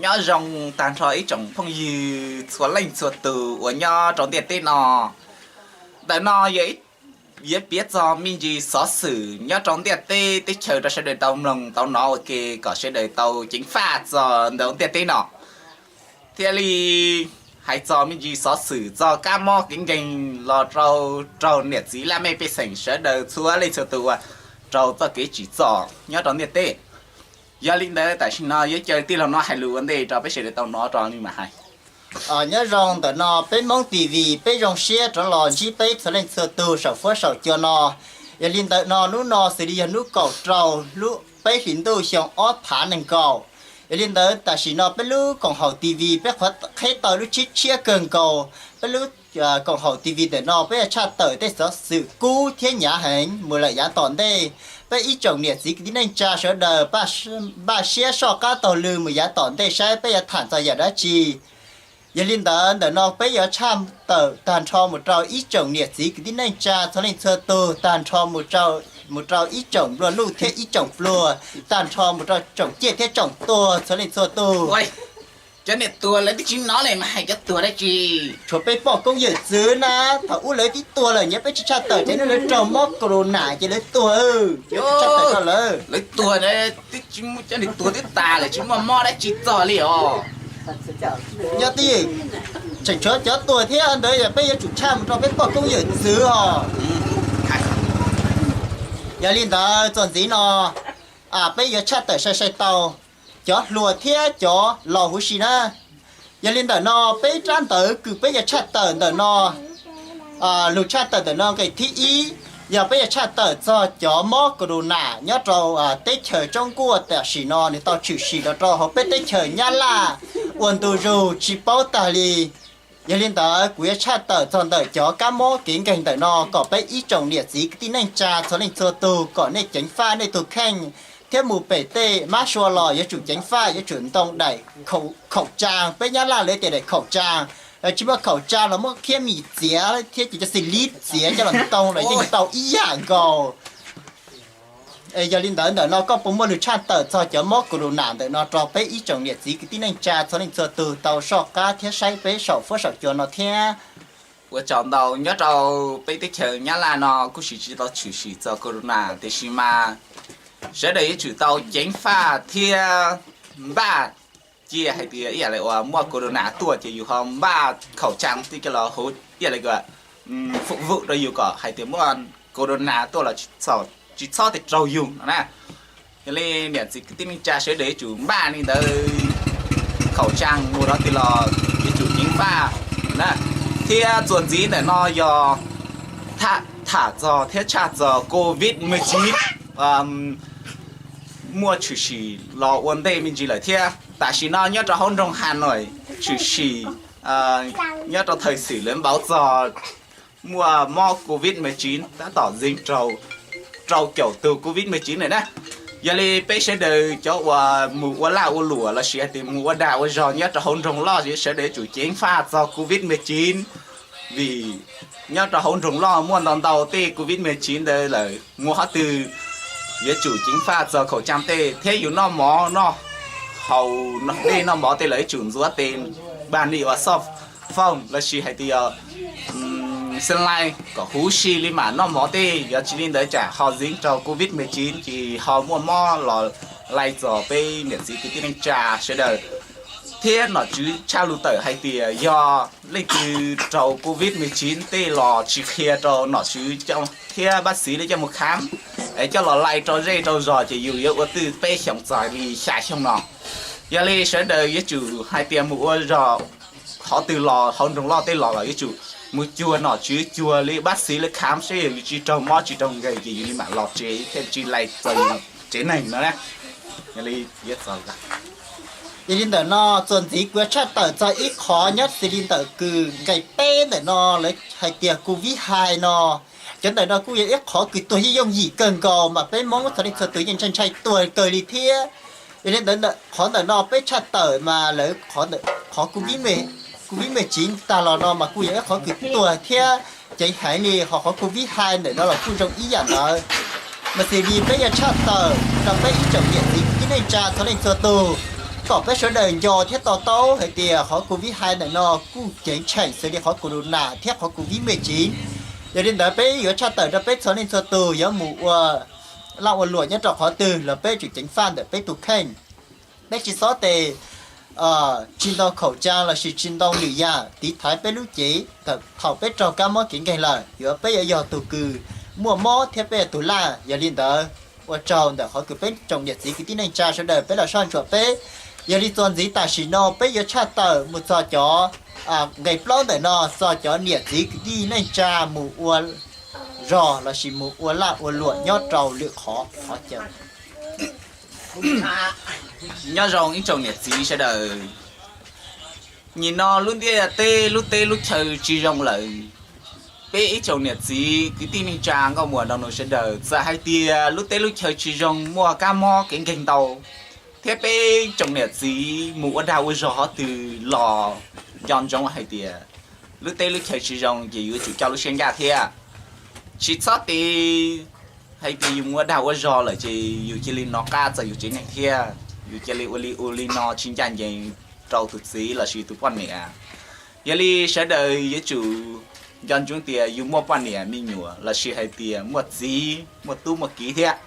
Nyob zoo tag nrho ib tsoom phooj ywg txhua leej txhua tus uas nyob rau ntiaj teb no. Ntawm no yog, yog piav txog me ntsis xov xwm nyob rau ntiaj teb teb chaws rau sawv daws tau mloog tau hnov ua ke kom sawv daws tau ceev faj txog ntawm ntiaj teb no. Thiaj li hais txog me ntsis xov xwm txog kab mob kev nkeeg los rau, rau niam txiv laj mej pej xeem sawv daws txhua leej txhua tus uas raug txoj kev tsim txom nyob rau ntiaj teb. Yog li ntawd tam sim no yuav caw tij laug no hais lus ua ntej rau peb sawv daws tau hnov rau li mam hais. Nyob zoo ntawm no peb Hmoob T V, peb zoo siab rov los ntsib peb txhua leej txhua tus saum fuab saum cua no. Yog li ntawm no hnub no xws li yog hnub kaum rau lub peb hlis ntuj xyoo ob phav nees nkaum. Yog li ntawd tam sim no peb lub koom haum T V peb qhov qheb tau lub tshiab tshiab kawg nkaus. Peb lub koom haum T V ntawm no peb yuav tshaj tawm tej xov xwm kub thiab hnyav heev mus lawm yav tom ntej. Peb ib tsoom niam txiv kwv tij neej tsa sawv daws npaj siab soj qab taug lw mus yav tom ntej saib peb yuav tham txog yam dab tsi. Yog li ntawd ntawm no peb yuav tshaj tawm tag nrho mus rau ib tsoom niam txiv kwv tij neej tsa txhua leej txhua tus, tag nrho mus rau ib tsoom nplua nuj thiab ib tsoom pluag, tag nrho mus rau tsoom ciaj thiab tsoom tuag txhua leej txhua tus. Cov niam tuag lawv twb tsis hnov li mas hais cov tuag dab tsi? Tshuav peb poj koob yawm txwv na, thaum ub lawv twb tuag lawm, nyias peb tsis tshaj tawm ces lawv raug mob corona ces lawv tuag. Tshaj tawm rau lawv. Lawv tuag, cov niam tuag twb tas lawm tsis muaj mob dab tsi txog li os. Yog twj ywm, tseem tshuav cov tuag thiab ntawd yog peb yuav tsum tshaj mus rau peb poj koob yawm txwv os. Yog li ntawd txuas ntxiv no peb yuav tshaj tawm sai sai tau cov hluas thiab cov laus huv si na. Yog li ntawm no peb rab ntawv kws peb yuav tshaj tawm ntawm no, lug tshaj tawm ntawm no nqe thib ib, yog peb yuav tshaj tawm txog cov mob corona nyob rau teb chaws Tsoob Nkuaj tam sim no nws tau tshwm sim los rau hauv peb teb chaws Nyab Laj ua ntu zug tsis paub tag li. Yog li ntawd kuv yuav tshaj tawm txog ntawm cov kab mob kev nkeeg ntawm no kom peb ib tsoom niam txiv kwv tij neej tsa txhua leej txhua tug kom nej ceev faj nej tus kheej, thiab mus pem tej mab sua los yuav tsum ceev faj, yuav tsum ntoo daim khaum tsaa, peb Nyab Laj lawv tias daim khaum tsaa. Tsis muaj khaum tsaa los muab khiab mis txiav thiab ces cov xis lib txiav coj los ntoo los yeej tau ib yam nkaus. Yog li ntawd ntawm no koj puas muaj lus tshaj tawm txog cov mob corona ntawm no rau peb ib tsoom niam txiv kwv tij neej tsa txhua leej txhua tug tau soj qab thiab saib peb saum fuab saum cua no thiab? Ua tsaug ntau, nyob rau peb teb chaws Nyab Laj no kuj tsis tau tshwm sim txog corona tiam sis mas sawv daws yuav tsum tau ceev faj thiab npaj cia hais tias ib yam li uas muaj corona tuaj ces yus ho npaj khaum tsaa tej coj los huv ib yam li kom fum vwm rau yus kom hais tias muaj corona tuaj los tsis txhob tias raug yus no na. Yog li niam txiv kwv tij neej tsa sawv daws yuav tsum npaj li ntawd, khaum tsaa mus rau tej los yuav tsum ceev faj na. Thiab txuas ntxiv ntawm no yog tham txog thiab tshaj txog covid mười chín muaj tshwm sim los ua ntej me ntsis lawm thiab. Tam sim no nyob rau hauv nroog Hà Nội tshwm sim, nyob rau thời sự lawv npauv txog muaj mob covid mười chín tab tom zeev rau rau caum tug covid mười chín lawm na. Yog li peb sawv daws cov uas mus ua laj ua luam lossis hais tias mus ua dag ua zog nyob rau hauv nroog loj sawv daws yuav tsum ceev faj txog covid mười chín, vim nyob rau hauv nroog loj muaj ntau ntau tej covid mười chín ntawd lawm, mus qhov twg yuav tsum ceev faj txog khaum tsaa tej thiab yus noj mov noj haus, dej noj mov tej los yuav tsum ntxuav tes npaj li uas xov foom lossis hais tias xeeb laij kom huv si li mam noj mov tej, yog tsis li ntawd tsam ho zeev rau covid mười chín ces ho muaj mob los lais txog peb niam txiv kwv tij neej tsa sawv daws. Thiab nom tswv tshaj lus tawm hais tias yog leej twg raug covid mười chín tej los tsis qhia rau nom tswv thiab bác sĩ li coj mus khám, es coj los lais rau zej rau zos ces yus yuav ua twj peb xyoos txog li xya xyoo no. Yog li sawv daws yuav tsum hais tias mus ua zog qhov twg los hauv nroog loj tej los los yuav tsum mus cuag nom tswv cuag li bác sĩ li khám seb yog yus tsis raug mob tsis raug nkeeg ces yus li mam los tsev thiab tsis lais txog yus tsev neeg no na. Yog li ntawm no txuas ntxiv kuv yuav tshaj tawm txog ib qhov nyob xws li ntawm kws nqe peb ntawm no lawv hais tias covid hai no. Cov ntawm no kuj yog ib qhov kws tuag yooj yooj yim kawg nkaus mas peb Hmoob txhua leej txhua tus yeej ntshai ntshai tuag kawg li thiab. Yog li ntawd qhov ntawm no peb tshaj tawm mas lawv qhov covid mười chín tag los no mas kuj yog ib qhov kws tuag thiab ceev heev li, ho qhov covid hai ntawm no los kuj zoo ib yam ntawd. Mas xws li peb yuav tshaj tawm rau peb ib tsoom niam txiv kwv tij neej tsa txhua leej txhua tug, kom peb sawv daws nco thiab to taub hais tias qhov COVID hais ntawm no kuj ceev tsheem xws li qhov corona thiab qhov COVID mười chín. Yog li ntawd peb yuav tshaj tawm rau peb txhua leej txhua tus yuav mus ua laj ua luam nyob rau qhov twg los peb tsum ceev faj ntawm peb tus kheej. Peb tsis txhob tes tsis ntau khaum caa lossis tsis ntau lwm yam tiv thaiv peb lub cev. Thaum peb raug kab mob kev nkeeg lawm yuav peb yuav yog tus kws muaj mob thiab peb yog tus laj. Yog li ntawd ua tsaug ntawm qhov kws peb tsoom niam txiv kwv tij neej tsa sawv daws peb los soj ntsuam peb. Yog li txuas ntxiv tam sim no peb yuav tshaj tawm mus txog cov nqe plaub ntawm no txog cov niam txiv kwv tij neej tsa mus ua zog lossis mus ua laj ua luam nyob rau lwm qhov qhov chaw. Nyob zoo ib tsoom niam txiv sawv daws, nim no lub ntiaj teb lub teb lub chaw tsis zoo lawm. Peb ib tsoom niam txiv kwv tij neej tsa nkauj muam nraug nus sawv daws, txawm hais tias lub teb lub chaw tsis zoo muaj kab mob kev nkeeg ntau, thiab peb tsoom niam txiv mus ua dag ua zog qhov twg los nco ntsoov hais tias lub teb lub chaw tsis zoo ces yuav tsum coj lub siab ncaj thiab. Tsis txhob tes hais tias yus mus ua dag ua zog lawm ces yus cia li nov qab txog yus tsev neeg thiab, yus cia li ua li ua li no tsis ncaj ncees rau tus txiv lossis tus poj niam. Yog li sawv daws yuav tsum nco ntsoov tias yus muaj poj niam me nyuam lossis hais tias muaj txiv muaj tub muaj kiv thiab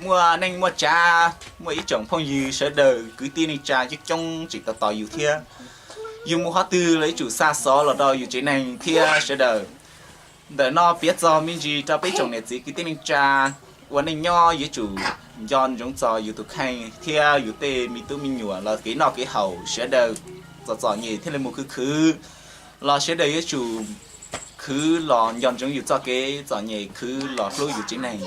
muaj neej muaj tsav, muaj ib tsoom phooj ywg sawv daws kwv tij neej tsa coob coob tseem tos tos yus thiab. Yus mus qhov twg los yuav tsum xa xov los rau yus tsev neeg thiab sawv daws. Ntawm no piav txog me ntsis rau peb tsoom niam txiv kwv tij neej tsa ua neej nyob yuav tsum nco ntsoov txog yus tus kheej thiab yus tej me tub me nyuam los kev noj kev haus sawv daws txom txom nyem thiaj li mus khwv khwv, los sawv daws yuav tsum khwv los nco ntsoov yus txoj kev txom nyem, khwv los hlub yus tsev neeg.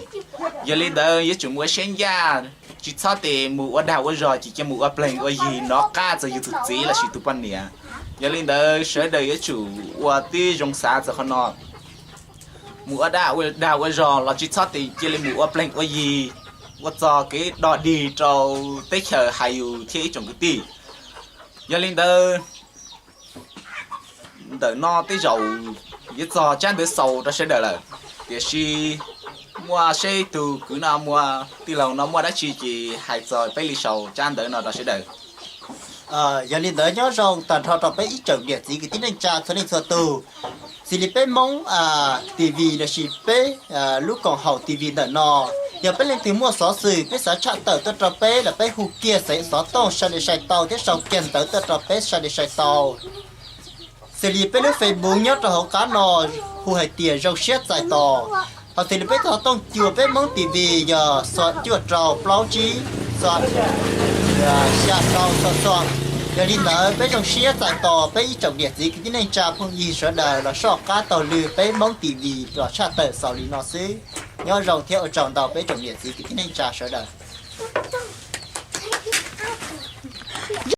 Yog li ntawd yuav tsum mus ua siab ncaj, tsis txhob tes mus ua dag ua zog ces cia mus ua pleeg ua yig nov qab txog yus tus txiv lossis tus poj niam. Yog li ntawd sawv daws yuav tsum ua tib zoo xav txog qhov no. Mus ua dag ua zog los tsis txhob tes cia li mus ua pleeg ua yig, ua txog kev dog dig rau teb chaws hais yus thiab ib tsoom kwv tij. Yog li ntawd ntawm no tej zaum yuav txog tsab ntawv xaus rau sawv daws lawm, tiam sis muaj seb tug kwv no muaj tij laug no muaj dab tsi ces hais txog peb li xaus tsab ntawv no rau sawv daws. Yog li ntawd nyob zoo tag nrho rau peb ib tsoom niam txiv kwv tij neej tsa txhua leej txhua tug. Xws li peb Hmoob TV lossis peb lub koom haum TV ntawm no, yog peb leej twg muaj xov xwm peb xav tshaj tawm tuaj rau peb los peb hu kiag xov tooj sai li sai tau thiab sau kiag ntawv tuaj rau peb sai li sai tau. Xws li peb lub Facebook nyob rau hauv qab no hu hais tias Zoo Siab Txais Tos. Hos xws li peb txog tooj cua peb Hmoob TV yog xoom cuaj rau plaub tsib xoom xya rau xoom xoom. Yog li ntawd peb zoo siab txais tos peb ib tsoom niam txiv kwv tij neej tsa phooj ywg sawv daws los soj qab taug lw peb Hmoob TV los tshaj tawm xaus li no xwb. Nyob zoo thiab ua tsaug ntau peb tsoom niam txiv kwv tij neej tsa sawv daws.